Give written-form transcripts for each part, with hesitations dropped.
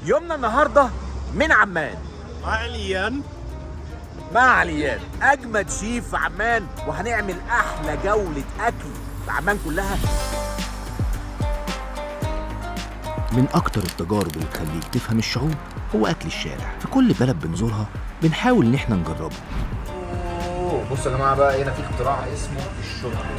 يومنا النهارده من عمان مع عليان، مع عليان اجمد شيف في عمان، وهنعمل احلى جولة اكل في عمان كلها. من أكتر التجارب اللي تخليك تفهم الشعوب هو أكل الشارع. في كل بلد بنزورها بنحاول إن إحنا نجربه. بصوا يا جماعة بقى، هنا في اختراع اسمه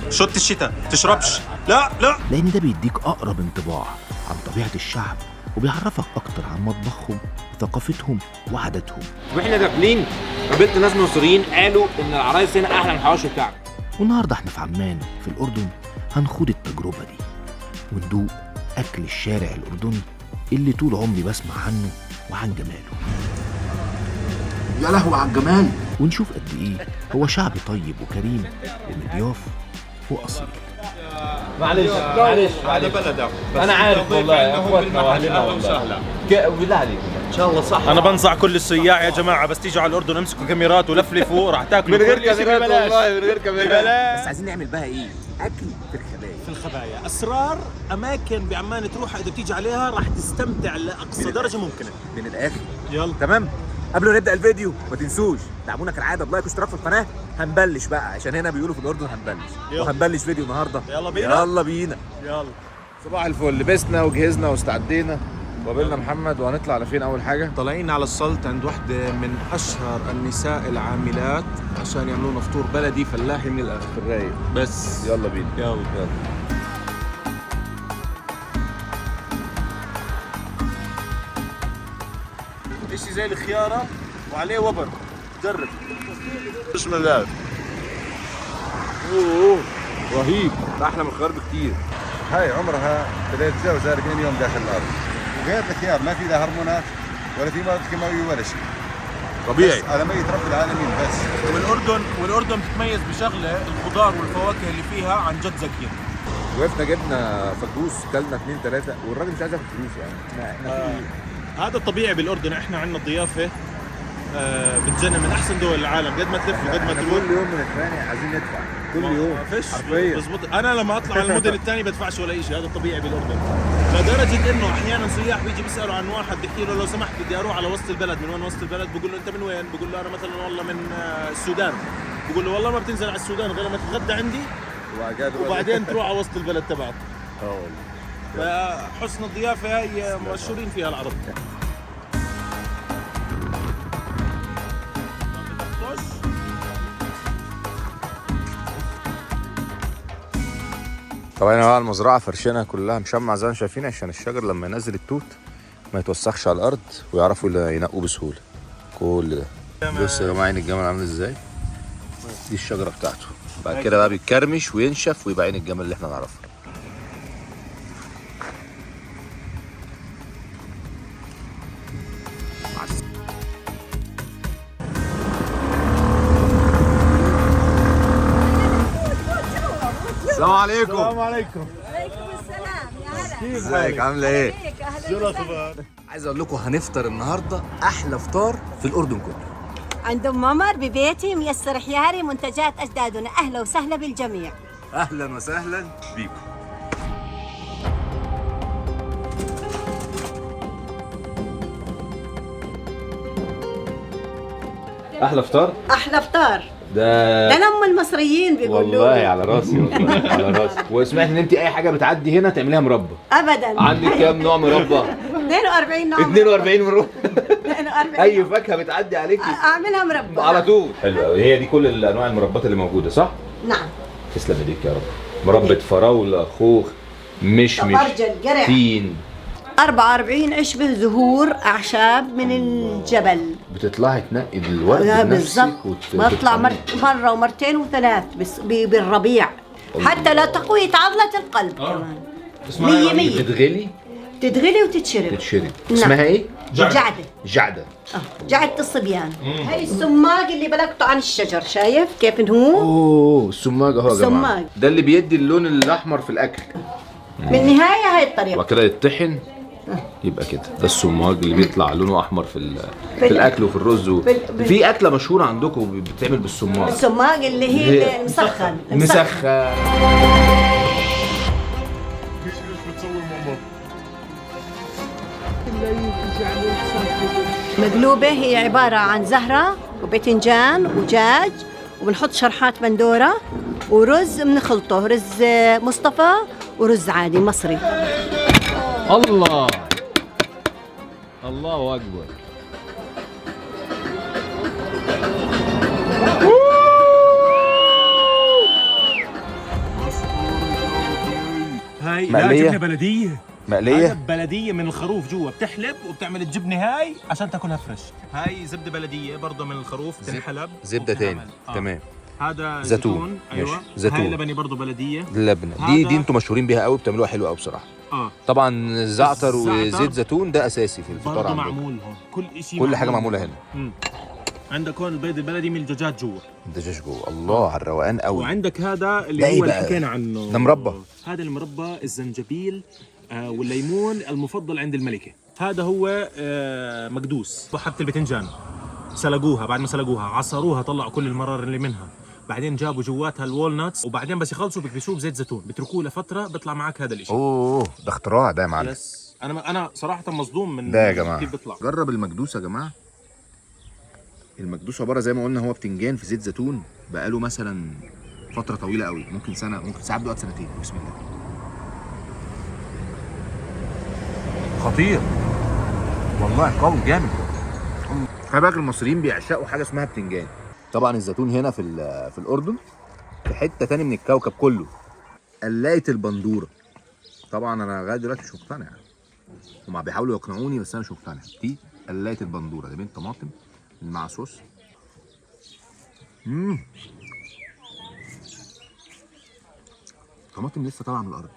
ال shot. shot الشتاء تشربش. لا لا، لأن ده بيديك أقرب انطباع عن طبيعة الشعب وبيعرفك أكتر عن مطبخهم وثقافتهم وعاداتهم. واحنا داخلين قابلت ناس مصريين قالوا ان العرايس هنا احلى من الحواوشي بتاعك. والنهاردة إحنا في عمان في الأردن هنخوض التجربة دي وندوق أكل الشارع الأردني اللي طول عمري بسمع عنه وعن جماله. يا لهوي على الجمال! ونشوف قد إيه هو شعب طيب وكريم ومضياف وأصيل. معلش معلش هذا بلدك. انا عارف والله، اخواتنا واهلنا والله. بالله عليك ان شاء الله صح. انا بنصح كل السياح يا جماعة، بس تيجوا على الاردن امسكوا كاميرات ولفلفوا، راح تاكلوا من غير كل شيء كاميرات ببلاش. والله من غير كاميرات. بس عايزين نعمل بقى ايه؟ اكل في الخبايا. في الخبايا اسرار اماكن بعمان تروحها، اذا بتيجي عليها راح تستمتع لاقصى درجه ممكنة. من الاخر يلا تمام. قبل ما نبدا الفيديو ما تنسوش دعمونا كالعادة ب like واشتراك في القناة. هنبلش بقى عشان هنا بيقولوا في الاردن هنبلش. يلا. وهنبلش فيديو النهارده. يلا بينا. يلا بينا. يلا. صباح الفل. لبسنا وجهزنا واستعدينا وقابلنا محمد، وهنطلع على فين اول حاجة؟ طالعين على السلط عند وحده من اشهر النساء العاملات عشان يعملوا لنا فطور بلدي فلاحي من الاخر. في الرايق. بس يلا بينا. يلا. يلا. اشي زي الخيارة وعليه وبر. جرب. بسم الله. اوه رهيب، ده احلى من الخيار بكتير. هاي عمرها لا يتجاوز 40 يوم داخل الارض، وغير الخيار ما في لا هرمونات ولا في مواد كيماوية ولا شيء، طبيعي بس على مية رب العالمين بس. والاردن بتتميز بشغله، الخضار والفواكه اللي فيها عن جد زكية. وقفنا جبنا فقوس، كلنا 2 3 والراجل مش عايز ياخد فلوس. يعني احنا في إيه؟ هذا الطبيعي بالاردن، احنا عندنا الضيافة بتجنن، من احسن دول العالم. قد ما تلف وقد ما احنا تروح كل يوم بنتخانق عايزين ندفع كل يوم ما فيش حرفيا. بزبط. انا لما اطلع على الموديل الثاني بدفعش ولا شيء، هذا الطبيعي بالاردن. لدرجة انه احيانا سياح بيجي بيسالوا عن واحد، بيحكي له لو سمحت بدي اروح على وسط البلد، من وين وسط البلد؟ بقول له انت من وين؟ بقول له انا مثلا والله من السودان. بقول له والله ما بتنزل على السودان غير لما تتغدى عندي وبعدين تروح على وسط البلد تبعك. اه والله. فحسن الضيافة هي مشهورين فيها العرب. طبعا هنا بقى المزرعة فرشينها كلها مشمع زي ما شايفين، عشان الشجر لما ينزل التوت ما يتوسخش على الارض ويعرفوا ينقوه بسهولة. كل ده بصوا يا جماعة عين الجمل عامل ازاي، دي الشجرة بتاعته. بعد كده بقى بيتكرمش وينشف ويبقى عين الجمل اللي احنا نعرفه. السلام عليكم. السلام عليكم. عليكم السلام، يا هلا. ازيك عامله ايه؟ فيك، اهلا وسهلا. عايز اقول لكم هنفطر النهارده احلى فطار في الاردن كله. عند ام عمر ببيتي ميسر حياري، منتجات اجدادنا. اهلا وسهلا بالجميع. اهلا وسهلا بيكم. احلى فطار احلى فطار ده ده لما المصريين بيقولوا والله لي. على راسي، والله على راسي. وسمعت ان انت اي حاجة بتعدي هنا تعمليها مربى. ابدا. عندك كام نوع مربى؟ 42 نوع. 42 مربى. 42. اي فاكهة بتعدي عليكي اعملها مربى على طول. حلو قوي. هي دي كل الانواع المربات اللي موجودة صح؟ نعم. تسلم ايديك يا رب. مربى فراوله، خوخ، مشمش، طبرجل، قرع. تين. 44 عشبه زهور اعشاب من الجبل. بتطلعي تنقي الورد لا، بنفسك. بالضبط. بطلع مرة ومرتين وثلاث بس بالربيع حتى لا تقوية عضلة القلب كمان. مية مية. بتتغلي؟ تتغلي وتتشرب. تتشرب. نعم. اسمها ايه؟ جعدة. جعده. جعدة الصبيان. هاي السماق اللي بلقطة عن الشجر، شايف كيف إنه هو؟ اوه السماق اهو يا جماعة. السماق. ده اللي بيدي اللون الاحمر في الاكل. بالنهاية هاي الطريقة. وبعد كده يتطحن يبقى كده. ده السماق اللي بيطلع لونه احمر في الاكل وفي الرز في اكله مشهورة عندكم بتتعمل بالسماق. السماق اللي هي المسخن. مسخن. مش بتسوي ماما. مقلوبة هي عبارة عن زهرة وباذنجان ودجاج، وبنحط شرحات بندورة ورز، بنخلطه رز مصطفى ورز عادي مصري. الله الله اكبر. هاي مقلية؟ لا جبنه بلديه. مقلية؟ بلديه من الخروف جوا، بتحلب وبتعمل الجبنة هاي عشان تاكلها fresh. هاي زبدة بلديه برضه من الخروف، بتنحلب زبدة تاني. تمام. هذا زيتون. ايوه زيتون. هاي لبني برضه بلديه. اللبنة دي انتم مشهورين بيها قوي، بتعملوها حلوة قوي بصراحة. طبعا الزعتر وزيت زيتون ده اساسي في الفطار برضه عندكم. معمول هون كل شيء، كل حاجة معمولة هنا. عندك هون البيض البلدي من الدجاج جوا. الدجاج جوه، الله على الروقان قوي. وعندك هذا اللي هو اللي حكينا عنه، ده مربى. هذا المربى الزنجبيل والليمون المفضل عند الملكة. هذا هو مقدوس وحبة الباذنجان، سلقوها، بعد ما سلقوها عصروها، طلعوا كل المرار اللي منها، بعدين جابوا جواتها ال walnuts، وبعدين بس يخلصوا بكبسوه بزيت زيتون، بتركوه لفترة بيطلع معك هذا الشيء. اوه ده اختراع ده يا معلم. yes انا صراحة مصدوم من ده يا جماعة. كيف بيطلع. جرب المكدوس يا جماعة. المكدوس عبارة زي ما قلنا هو بتنجان في زيت زيتون بقاله مثلا فترة طويلة قوي، ممكن سنة، ممكن ساعات بيقعد سنتين. بسم الله. خطير والله، قوي جامد. خلي بالك المصريين بيعشقوا حاجة اسمها بتنجان. طبعا الزيتون هنا في الاردن في حتة تاني من الكوكب كله. قلايه البندوره، طبعا انا لغاية دلوقتي مش مقتنع، هما بيحاولوا يقنعوني بس انا مش مقتنع. دي قلايه البندوره، ده بين طماطم مع صوص. طماطم لسه طالعه من الارض.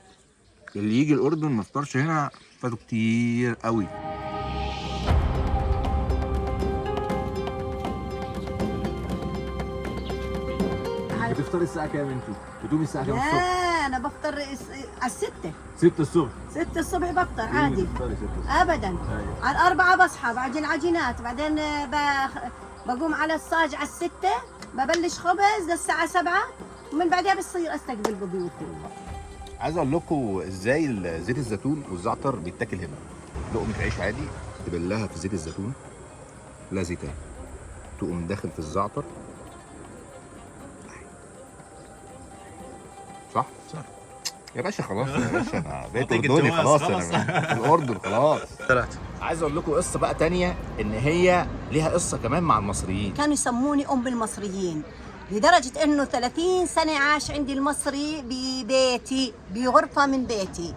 اللي يجي الاردن ما افطرش هنا فاتوا كتير قوي. بتفطري الساعة كام انت؟ بتقومي الساعة كام الصبح؟ لا أنا بفطر على 6. 6 الصبح. 6 الصبح بفطر عادي. بتفطري 6 الصبح. أبداً. أيوة. على 4 بصحى، بعجن عجينات، بعدين بقوم على الصاج على 6، ببلش خبز للساعة 7، ومن بعدها بصير أستقبل بضيوفي. عايز أقول لكم إزاي زيت الزيتون والزعتر بيتاكل هنا. لقمة عيش عادي تبلها في زيت الزيتون، لا زيتان، تقوم داخل في الزعتر. صح؟ صح يا باشا. خلاص يا باشا، انا بقيت اردني خلاص، انا في الاردن خلاص. عايز اقول لكم قصة بقى تانية، ان هي ليها قصة كمان مع المصريين. كانوا يسموني ام المصريين، لدرجة انه 30 سنة عاش عندي المصري ببيتي، بغرفه من بيتي،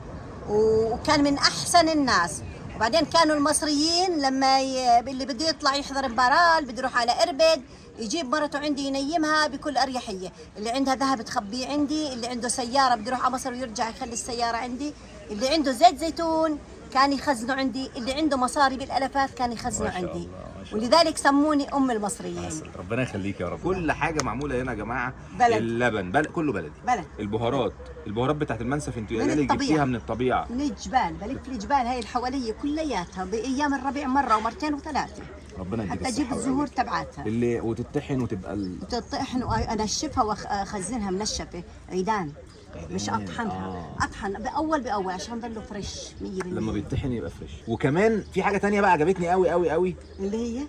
وكان من احسن الناس. وبعدين كانوا المصريين لما اللي بده يطلع يحضر مباراة، اللي بده يروح على اربد يجيب مرته عندي ينيمها بكل اريحية، اللي عندها ذهب تخبيه عندي، اللي عنده سيارة بده يروح على مصر ويرجع يخلي السيارة عندي، اللي عنده زيت زيتون كان يخزنه عندي، اللي عنده مصاري بالالافات كان يخزنه عندي. ولذلك سموني ام المصريين. ربنا يخليك يا رب. كل حاجة معمولة هنا يا جماعة بلد. اللبن كله بلدي. بلد. البهارات بتاعت المنسف انتوا اللي جبتيها من الطبيعة، من الجبال، بلف الجبال هاي الحواليه كلياتها بايام الربيع مرة ومرتين وثلاثة. ربنا يديك حتى اجيب الزهور تبعاتها اللي وتطحن وتبقى تطحن وانشفها واخزنها منشفة عيدان، مش اطحنها. اطحن باول باول عشان ضله fresh 100%. لما بيطحن يبقى fresh. وكمان في حاجة تانية بقى عجبتني قوي قوي قوي،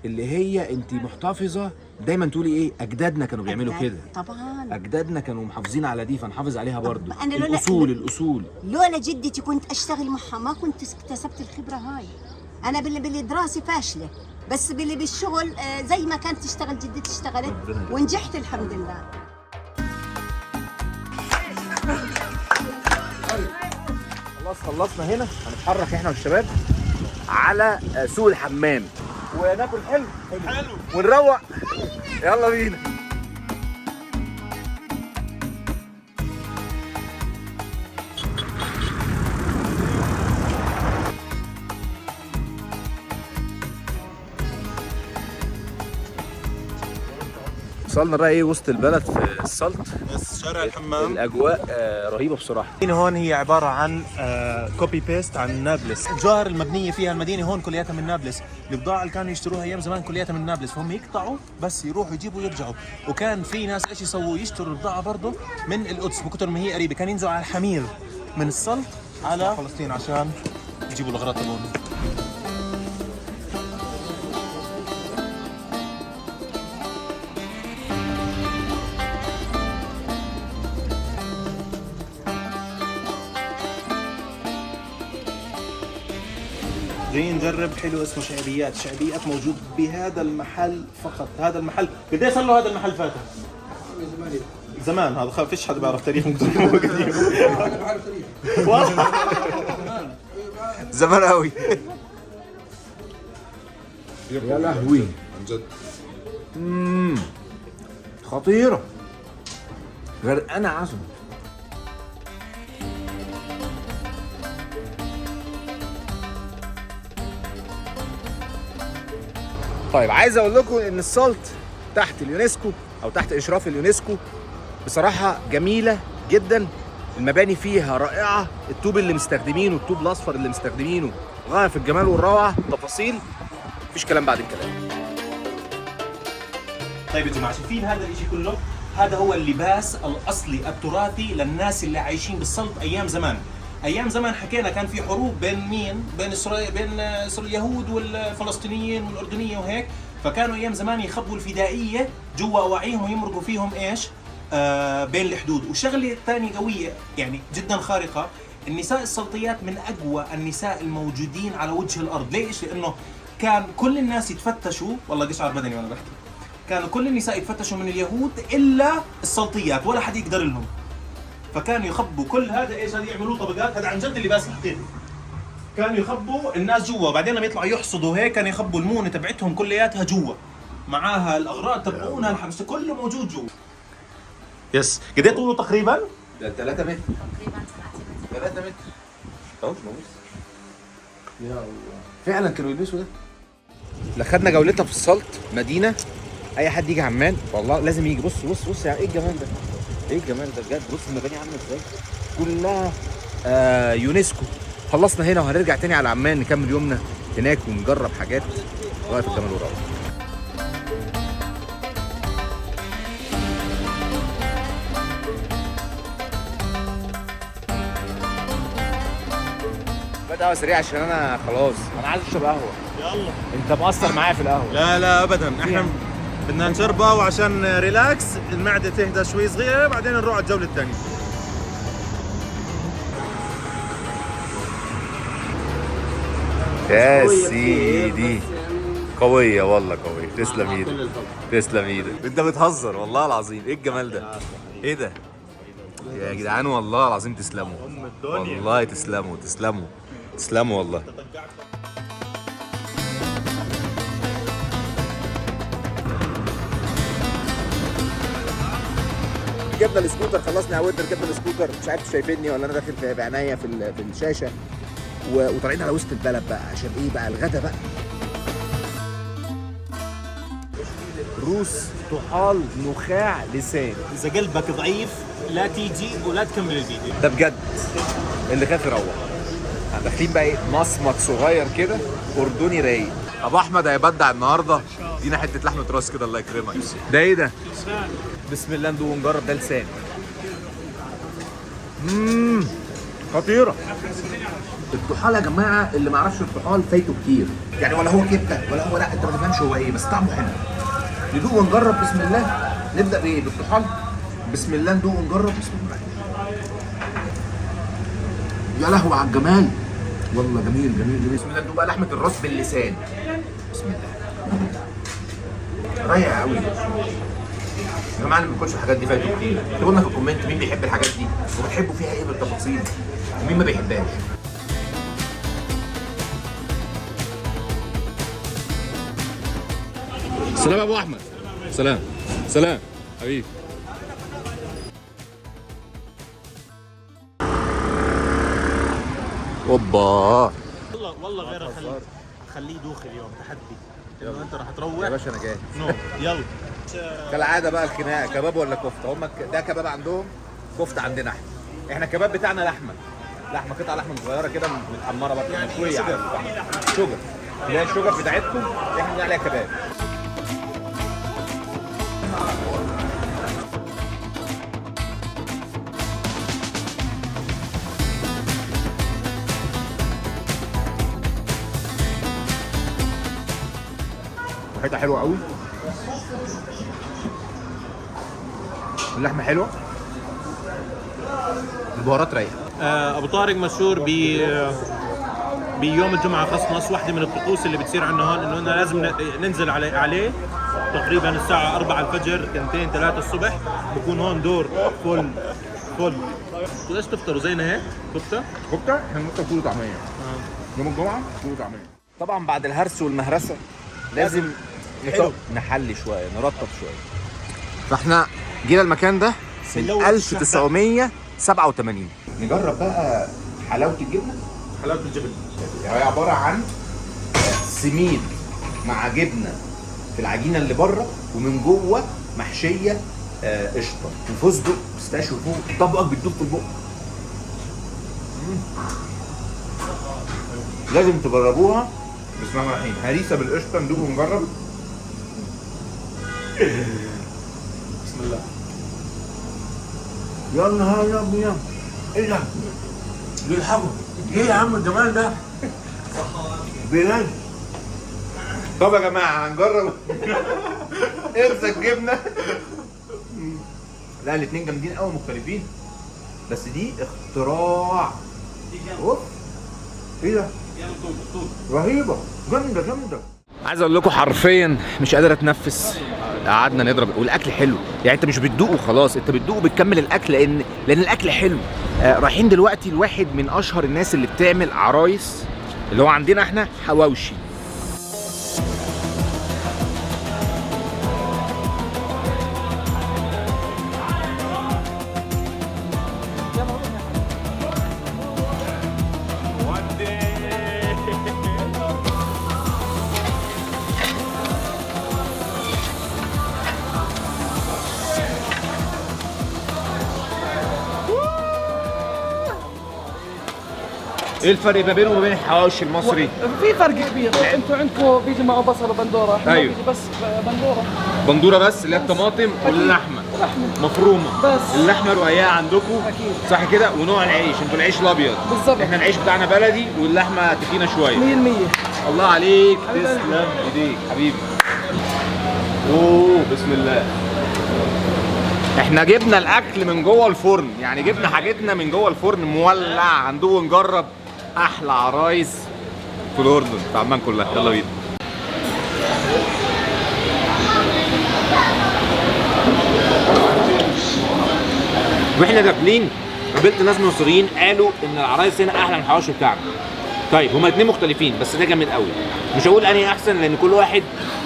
اللي هي انت محتفظة دايما تقولي ايه، اجدادنا كانوا بيعملوا كده. طبعا اجدادنا كانوا محافظين على دي فنحافظ عليها برضو. أنا الاصول. لولا جدتي كنت اشتغل معها ما كنت اكتسبت الخبرة هاي. انا بالدراسة فاشلة، بس بالشغل زي ما كانت تشتغل جدتي اشتغلت ونجحت الحمد لله. خلاص خلصنا هنا، هنتحرك احنا والشباب على سوق الحمام وناكل حلو حلو ونروق. يلا بينا. وصلنا بقى ايه وسط البلد في السلط، بس شارع الحمام. الاجواء رهيبة بصراحة. المدينة هون هي عبارة عن copy paste عن نابلس. الجوهر المبنية فيها المدينة هون كلياتها من نابلس، البضاعة اللي كانوا يشتروها ايام زمان كلياتها من نابلس، فهم يقطعوا بس يروحوا يجيبوا ويرجعوا. وكان في ناس ايش يسووا، يشتروا البضاعة برضه من القدس بكثر ما هي قريبه، كان ينزلوا على الحمير من السلط على فلسطين عشان يجيبوا الاغراض تبعهم. جايين نجرب حلو اسمه شعبيات. شعبيات موجود بهذا المحل فقط. هذا المحل قديش صار له هذا المحل فاتح؟ زمان. هذا فيش حدا بيعرف تاريخ من كثر ما هو قديم. انا بعرف تاريخ والله زمان قوي. يا لهوي عن جد خطيرة، غرقانة عظم. طيب عايز اقول لكم ان السلط تحت اليونسكو او تحت اشراف اليونسكو بصراحة جميلة جدا، المباني فيها رائعة، الطوب اللي مستخدمينه، الطوب الاصفر اللي مستخدمينه غاية في الجمال والروعه، تفاصيل مفيش كلام بعد الكلام. طيب يا جماعة، شايفين هذا الشيء كله؟ هذا هو اللباس الاصلي التراثي للناس اللي عايشين بالسلط ايام زمان. ايام زمان حكينا كان في حروب بين مين؟ بين اسرائيل، بين اليهود والفلسطينيين والاردنيه وهيك، فكانوا ايام زمان يخبوا الفدائيه جوا اواعيهم ويمرقوا فيهم ايش؟ بين الحدود. وشغله ثانية قوية يعني جدا خارقة، النساء السلطيات من اقوى النساء الموجودين على وجه الارض. ليش؟ لانه كان كل الناس يتفتشوا، والله قشعر بدني وانا بحكي، كانوا كل النساء يتفتشوا من اليهود الا السلطيات، ولا حد يقدر لهم. فكانوا يخبوا كل هذا ايش؟ هذا يعملوه طبقات، هذا عن جد اللباس الحقيقي. كانوا يخبوا الناس جوا، بعدين لما يطلعوا يحصدوا هيك كانوا يخبوا المونه تبعتهم كلياتها جوا، معاها الاغراض تبعونها، الحبس كله موجود جوا. yes، قد ايه طوله تقريبا؟ ده 3 متر تقريبا 7 3 متر اهو. بص يا الله، فعلا كانوا يلبسوا ده. لا خدنا جولتنا في السلط مدينة، اي حد يجي عمان والله لازم يجي. بص بص بص، يعني ايه الجمال ده؟ ايه الجمال ده بجد؟ بص المباني عامله ازاي، كلها يونسكو. خلصنا هنا وهنرجع تاني على عمان نكمل يومنا هناك ونجرب حاجات غاية في الجمال والروعه. بقى قهوة سريع عشان انا خلاص انا عايز اشرب قهوة. يلا انت مقصر معايا في القهوة. لا لا ابدا، احنا بدنا نشربها وعشان relax المعدة تهدى شوي صغيرة، بعدين نروح على الجولة الثانية. يا سيدي قوية والله، قوية. تسلم ايدك، تسلم ايدك. انت بتهزر والله العظيم، ايه الجمال ده؟ ايه ده يا جدعان؟ والله العظيم تسلموا، والله تسلموا تسلموا تسلموا والله. ركبنا السكوتر، خلصنا قهوتنا، ركبنا السكوتر، مش عارف شايفيني ولا انا داخل في بعينيا في الشاشة، وطالعين على وسط البلد بقى عشان ايه بقى؟ الغدا بقى. روس طحال نخاع لسان. اذا قلبك ضعيف لا تيجي ولا تكمل الفيديو ده بجد، اللي خاف يروح. داخلين بقى ايه، مصمت صغير كده اردني رايق. ابو احمد هيبدع النهارده، ادينا حتة لحمه راس كده الله يكرمك. ده ايه ده؟ بسم الله ندوق ونجرب. ده لسان. خطيرة. الطحال يا جماعة، اللي ما يعرفش الطحال فايته كتير يعني، ولا هو كبده ولا هو، لا انت ما تفهمش هو ايه، بس طعمه حلو. ندوق ونجرب بسم الله. نبدا بايه؟ بالطحال. بسم الله ندوق ونجرب بسم الله. يا لهوي على الجمال، والله جميل جميل جميل. بسم الله ندوق بقى لحمه الراس باللسان. بسم الله. رايقة قوي يا جماعة. اللي ما بياكلش الحاجات دي فايته كتير. اكتبوا لنا في ال comment مين بيحب الحاجات دي وبتحبوا فيها ايه بالتفاصيل، ومين ما بيحبهاش. سلام يا ابو احمد، سلام سلام حبيبي. اوبا والله والله غير خليه يدوخ اليوم، تحدي انه انت رح تروح يا باشا. انا جاي نو يلا كالعادة بقى الخناقة كباب ولا كفته. هم ده كباب عندهم، كفته عندنا احنا. احنا الكباب بتاعنا لحمه، لحمه قطعه لحمه صغيرة كده متحمره بقى يعني مشوية على الفحم. شجر اللي هي الشجر بتاعتكم احنا بنقول عليها كباب. ريحتها حلوة قوي، اللحمة حلوة، البهارات رايقة. ابو طارق مشهور ب بيوم الجمعة خص نص، واحدة من الطقوس اللي بتصير عندنا هون انه لازم ننزل عليه تقريبا الساعة 4 الفجر، 2 3 الصبح، بكون هون دور full full. ليش تفطروا زينا هيك؟ كفته؟ كفته؟ احنا بنفطر فول وطعميه. يوم الجمعة فول وطعميه. طبعا بعد الهرس والمهرسه لازم نحلي شوية، نرطب شوية. فاحنا جينا المكان ده من 1987. نجرب بقى حلاوة الجبنة. حلاوة الجبن هي عبارة عن سميد مع جبنه في العجينة اللي بره، ومن جوه محشيه قشطه وفستق pistachio فوق، طبقك بتدوب في البق. لازم تجربوها. بسم الله الرحمن الرحيم. هريسه بالقشطه، ندوق ونجرب. بسم الله. يا نهار ابيض، ايه ده؟ بيلحقوا ايه يا عم الجمال ده؟ بجد. طب يا جماعة هنجرب قرصة الجبنة. لا الاثنين جامدين قوي، مختلفين، بس دي اختراع. اوف ايه ده؟ رهيبة، جامدة جامدة. عايز اقول لكم حرفيا مش قادر اتنفس. قعدنا نضرب والاكل حلو، يعني انت مش بتدوقه وخلاص، انت بتدوقه بتكمل الاكل لان الاكل حلو. رايحين دلوقتي لواحد من اشهر الناس اللي بتعمل عرايس، اللي هو عندنا احنا حواوشي. ايه الفرق ما بينه وما بين الحواوشي المصري؟ في فرق كبير، انتوا عندكم بيجي معه بصل وبندوره، احنا أيوه. بيجي بس بندورة. بندورة بس اللي هي الطماطم واللحمة مفرومه بس. اللحمة رقيقه عندكم اكيد صح كده، ونوع العيش انتوا العيش الابيض بالظبط، احنا العيش بتاعنا بلدي واللحمة تخينة شوية. 100%. الله عليك، تسلم ايديك حبيبي. اوه بسم الله. احنا جبنا الاكل من جوه الفرن، يعني جبنا حاجتنا من جوه الفرن مولع، هندوق ونجرب احلى عرايس في الاردن في عمان كلها. يلا بينا. واحنا داخلين قابلت ناس مصريين قالوا ان العرايس هنا احلى من الحواوشي بتاعنا. طيب هما اتنين مختلفين بس ده جامد قوي. مش هقول انهي احسن لان كل واحد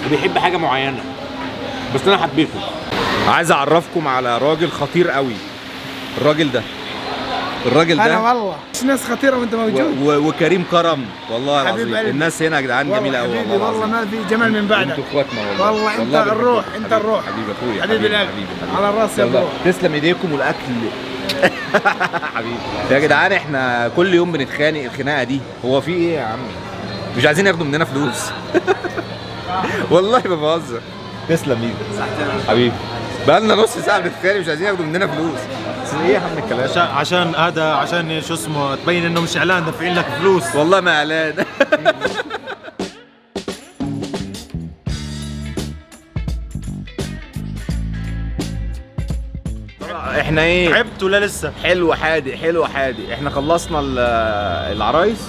بيحب حاجة معينة، بس انا حبيته. عايز اعرفكم على راجل خطير قوي. الراجل ده انا والله ناس خطيرة وانت موجود، وكريم كرم والله العظيم. الناس هنا يا جدعان جميلة قوي والله، والله ما في جمال من بعدك. انتوا اخواتنا والله، والله انت الروح، انت الروح حبيبي اخويا، حبيبي القلب، على الراس يا bro. تسلم ايديكم والاكل حبيبي يا جدعان. احنا كل يوم بنتخانق الخناقة دي، هو في ايه يا عمي؟ مش عايزين ياخدوا مننا فلوس والله ما بهزر. تسلم ايدك حبيبي، بقالنا نص ساعة بنتخانق مش عايزين ياخدوا مننا فلوس. ايه يا عم الكلام؟ عشان هذا، عشان شو اسمه، تبين انه مش اعلان، دافعين لك فلوس. والله ما اعلان. احنا ايه؟ تعبت ولا لسه؟ حلو حادق، حلو حادق. احنا خلصنا العرايس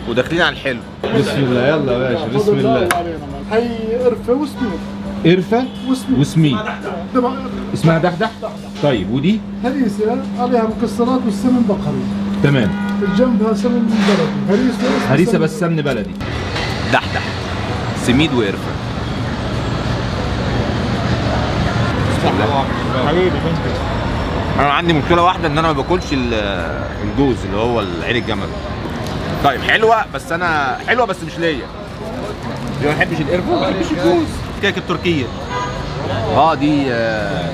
وداخلين على الحلو. بسم الله. يلا يا باشا بسم الله. هي قرفه وسميد. قرفه وسميد اسمها دحدح. طيب ودي هريسه عليها مكسرات والسمن بقري. تمام. جنبها سمن بلدي. هريسه هريسه بس سمن بلدي. دحدح سميد وقرفه. بسم الله حبيبي. انا عندي مشكلة واحدة ان انا ما باكلش الجوز اللي هو العين الجمل. طيب حلوة، بس انا حلوة بس مش ليا. ما بحبش القرفه وما بحبش الجوز. الكيكه التركية دي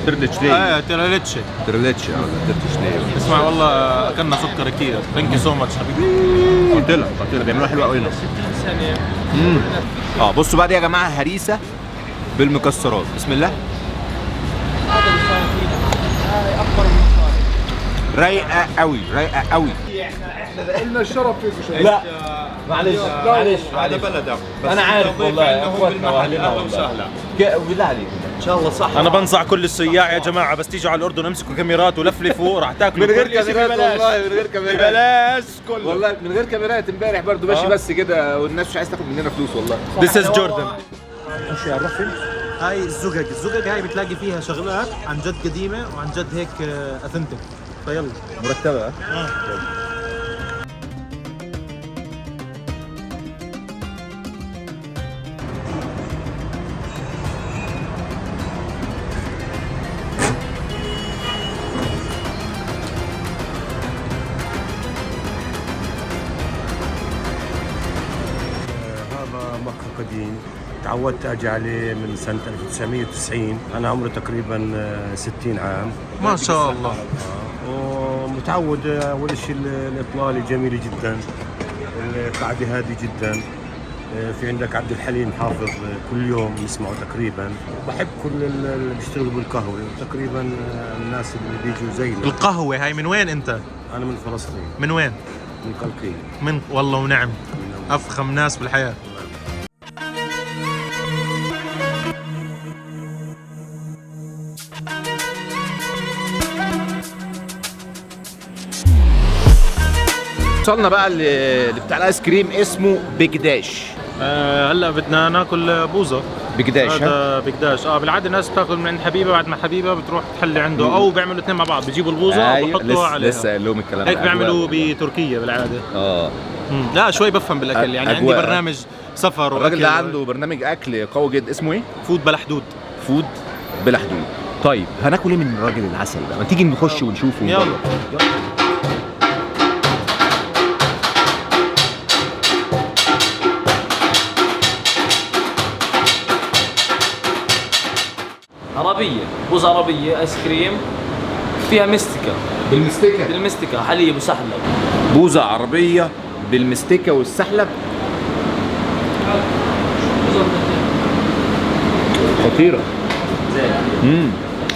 ترلتشلي. ترلتشي ترلتشي ولا ترلتشلي. اسمع والله اكلنا سكر كثير. thank you so much حبيبي. قلت لك بيعملوها حلوة قوي. بصوا بقى دي يا جماعة هريسه بالمكسرات. بسم الله. رايقة قوي، رايقة قوي. لنا الشرف فيكم. لا معلش معلش هذا بلدك، انا عارف والله، اخواتنا واهلنا والله. بالله عليك ان شاء الله صح. انا بنصح كل السياح يا جماعة بس تيجوا على الاردن امسكوا كاميرات ولفلفوا، راح تاكلوا من غير كل شيء كاميرات ببلاش. والله من غير كاميرات، ببلاش كله والله من غير كاميرات. امبارح برضو ماشي بس كده والناس مش عايز تاخد مننا فلوس والله. This is Jordan. خش هنروح فين؟ هاي الزقق، الزقق هاي بتلاقي فيها شغلات عن جد قديمة وعن جد هيك authentic. فيلا مرتبه. هذا مقهى قديم تعودت اجي عليه من سنة 1990، انا عمري تقريبا 60 عام. ما شاء الله. ومتعود. اول شيء الاطلاله جميلة جدا، القعدة هادية جدا. في عندك عبد الحليم حافظ كل يوم نسمعه تقريبا. بحب كل اللي بيشتغلوا بالقهوة تقريبا، الناس اللي بيجوا زينا. القهوة هاي من وين انت؟ انا من فلسطين. من وين؟ من قلقية. من والله ونعم، افخم ناس بالحياة. وصلنا بقى لبتاع الايس كريم اسمه بكداش. هلا بدنا ناكل بوزه. بكداش. هذا بكداش. بالعادة الناس بتاكل من عند حبيبه، بعد ما حبيبه بتروح تحلي عنده، او بيعملوا اثنين مع بعض، بيجيبوا البوزه. أيوة. وبحطوها عليها. لسه قايل لهم الكلام هيك بيعملوا بتركيا بالعادة. لا شوي بفهم بالاكل يعني. عندي برنامج سفر. الراجل ده عنده برنامج اكل قوي جدا اسمه ايه؟ food بلا حدود. food بلا حدود. طيب هناكل ايه من الراجل العسل ده؟ ما تيجي نخش ونشوفه. يلا. عربية، بوز عربية، ايس كريم فيها مستكة. بالمستكة؟ بالمستكة، حليب وسحلب. بوزة عربية بالمستكة والسحلب. خطيرة.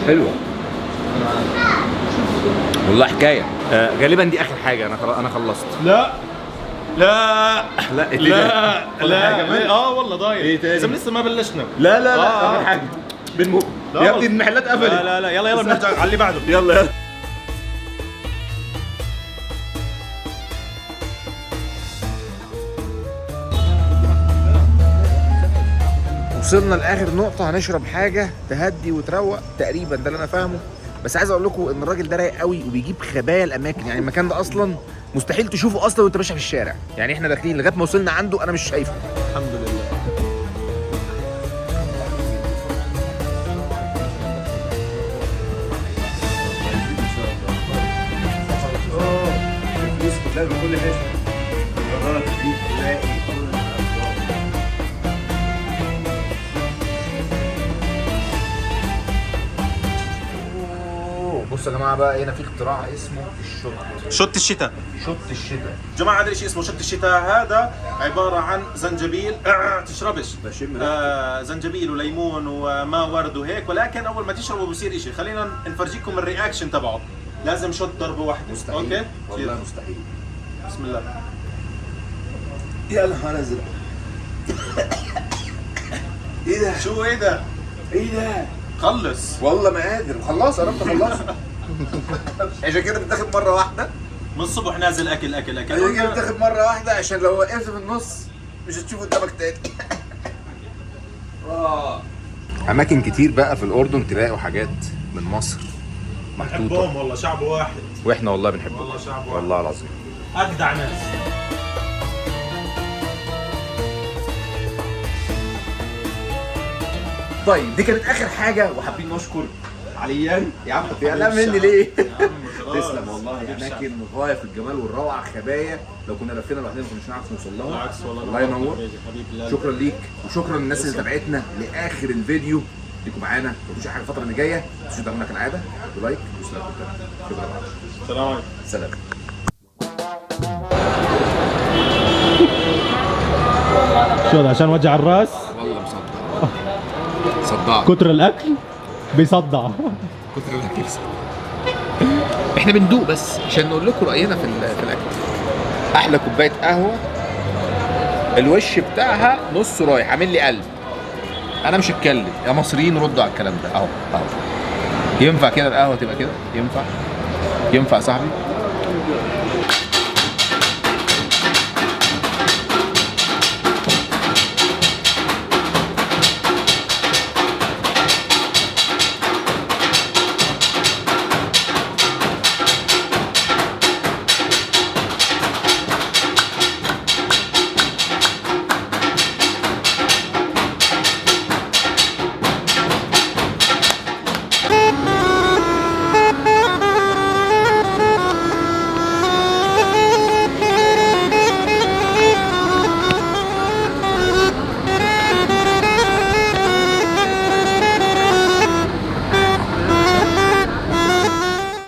حلوة والله حكاية. غالبا دي آخر حاجة. أنا خلصت. لا لا لا لا لا. والله ضايع. إيه تاني؟ لسه ما بلشنا. لا لا لا. آخر حاجة. يا ابني المحلات قفلت. لا لا لا، يلا يلا بنرجع على اللي بعده. يلا يلا. وصلنا لاخر نقطة، هنشرب حاجة تهدي وتروق تقريبا، ده اللي انا فاهمه. بس عايز اقول لكم ان الراجل ده رايق قوي وبيجيب خبايا الاماكن، يعني المكان ده اصلا مستحيل تشوفه اصلا وانت ماشي في الشارع. يعني احنا داخلين لغاية ما وصلنا عنده انا مش شايفه. الحمد لله. كل حتة تلاقي. بصوا يا جماعة بقى، هنا في اختراع اسمه ال shot. shot الشتاء. shot الشتاء جماعة، هذا الشيء اسمه shot الشتاء. هذا عبارة عن زنجبيل. تشربش. زنجبيل وليمون وما ورد وهيك، ولكن اول ما تشربه بصير شيء. خلينا نفرجيكم ال reaction تبعه. لازم shot ضربه واحدة. مستحيل. okay والله مستحيل. بسم الله. يا نهار ازرق. ايه ده؟ شو ايه ده؟ ايه ده؟ خلص والله ما قادر. خلاص قربت اخلص. عشان كده بتاخد مرة واحدة. من الصبح نازل اكل اكل اكل. عشان كده بتاخد مرة واحدة، عشان لو وقفت في النص مش هتشوف قدامك تاني. اماكن كتير بقى في الاردن تلاقوا حاجات من مصر محطوطة. بنحبهم والله، شعب واحد. واحنا والله بنحبهم والله، شعب واحد والله العظيم، اجدع ناس. طيب دي كانت اخر حاجة، وحابين نشكر عليان. يا عم لا مني ليه؟ تسلم والله. اماكن غاية في الجمال والروعه، خبايا لو كنا لفينا لوحدنا ما كناش نعرف نوصل لها. بالعكس والله. الله ينور. شكرا ليك، وشكرا للناس اللي تابعتنا لاخر الفيديو. ليكم معانا، ما تفوتوش حاجة الفترة اللي جاية. ما تنسوش تدعمونا كالعادة ب like و subscribe. شكرا. السلام عليكم. سلام. شو هذا عشان وجع الراس؟ والله مصدع. صدعت. كتر الاكل بيصدع. كتر الاكل بيصدع. احنا بندوق بس عشان نقول لكم راينا في الاكل. احلى كوباية قهوة، الوش بتاعها نص رايح عامل لي قلب. انا مش هتكلم يا مصريين، ردوا على الكلام ده اهو اهو. ينفع كده القهوة تبقى كده؟ ينفع؟ ينفع يا صاحبي؟